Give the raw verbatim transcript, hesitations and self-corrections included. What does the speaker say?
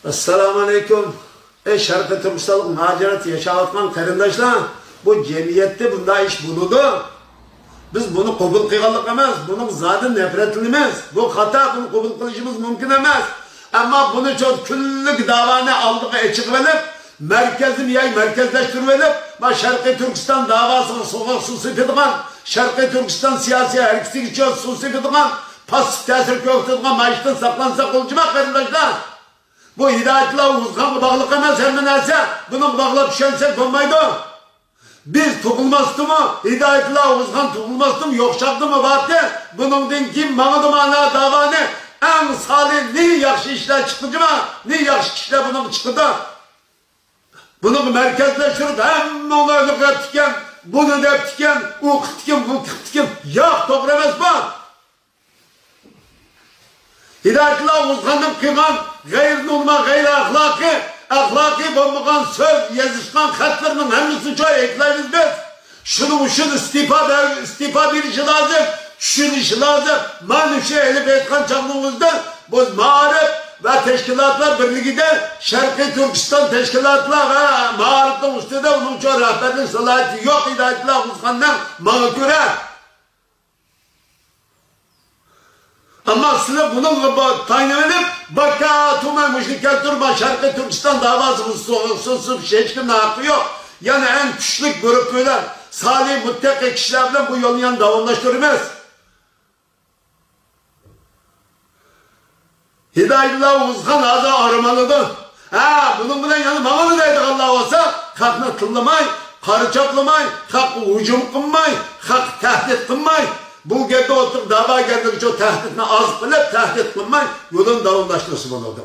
ئەسسالامۇ ئەلەيكۇم. ئەي شەرقىي تۈركىستانلىق مۇھاجىرەتتە ياشاۋاتقان قېرىنداشلار، بۇ جەمئىيەتتە بۇنداق ئىش بولىدۇ. بىز بۇنى قوبۇل قىلغانلىق ئەمەس، بۇنىڭ زادى نەپرەتلىنىمىز. بۇ خاتا، بۇنى قوبۇل قىلىشىمىز مۇمكىن ئەمەس. ئەمما بۇنى شۇ كۈنلۈك داۋانى ئالدىغا ئېچىقىۋېلىپ، مەركەزنى ياي مەركەزلەشتۈرۈۋېلىپ، ما شەرقىي تۈركىستان داۋاسىغا سوغۇق سۇ سېپىدىغان، شەرقىي تۈركىستان سىياسىي ھەرىكىتىگە سۇ سېپىدىغان، پاسسىپ تەسىر كۆرسىتىدىغان مايىشتىن ساقلانساق بولىدىغان قېرىنداشلار. بۇ ھىدايەتۇللا ئوغۇزخانغا باغلىق ئەمەس ھەممە نەرسە. بۇنىڭغا باغلاپ چۈشەنسەك بولمايدۇ. بىز تۇغۇلماستىمۇ، ھىدايەتۇللا ئوغۇزخان تۇغۇلماستىمۇ يوق چاغدىمۇ بارتى. بۇنىڭدىن كېيىن ماڭىدۇ مانا داۋانى. ئەڭ سالىھ، نى ياخشى ئىشلار چىقىدىما، نى ياخشى كىشىلەر بۇنىڭغا چىقىدۇ. بۇنىڭغا مەركەزلەشتۈرۈپ ھەممىڭلارنى قىلىپتىكەن، بۇنى دەپتىكەن، ئۇ قىپتىكەن، بۇ قىپتىكەن. ياق، توغرا ئەمەس بۇ. ھىدايەتۇللا ئوغۇزخاننىڭ قىلغان غەيرىي نورمال، غەيرىي ئەخلاقىي، ئەخلاقىي بولمىغان سۆز، يېزىشقان خەتلىرىنىڭ ھەممىسىنى چوي ئەيىبلەيمىز بىز. شۇنىڭ ئۈچۈن ئىستېپا بەر-، ئىستېپا بېرىشى لازىم، چۈشىنىشى لازىم. مانا شۇ ئېلىپ ئېيتقان چاغنىڭ ئۆزىدە بۇ مائارىپ ۋە تەشكىلاتلار بىرلىكىدە شەرقىي تۈركىستان تەشكىلاتلار ۋە مائارىپنىڭ ئۈستىدە ئۇنىڭ ئۈچۈن رەھبەرلىك سالاھىيىتى يوق ھىدايەتۇللا ئوغۇزخاننىڭ ماڭا كۆرە. ئەمما سىلەر بۇنىڭغا با-، تايىنىۋېلىپ، باكا تۇمەن مۇشۇنى كەلتۈرۈپ، شەرقىي تۈركىستان داۋاسى بۇ سۇ-، سۇ-، سۇ-، ھېچكىمنىڭ ھەققى يوق. يەنە ئەڭ كۈچلۈك گۇرۇپپا بىلەن، سالىھ، مۇتتەقىي كىشىلەر بىلەن بۇ يولنى يەنە داۋاملاشتۇرىمىز. ھىدايەتۇللا ئوغۇزخان ھازىر ئارام ئالىدۇ. ھە، بۇنىڭ بىلەن يەنە ماڭىدۇ دەيدىغانلار بولسا، خەقنى تىللىماي، قارا چاپلىماي، خەققە ھۇجۇم قىلماي، خەققە تەھدىت قىلماي، بۇ گەپتە ئولتۇرۇپ دەۋاگەرلىكى شۇ تەھدىتنى ئاز قىلىپ، تەھدىت قىلماي، يولىنى داۋاملاشتۇرسا بولىدۇ.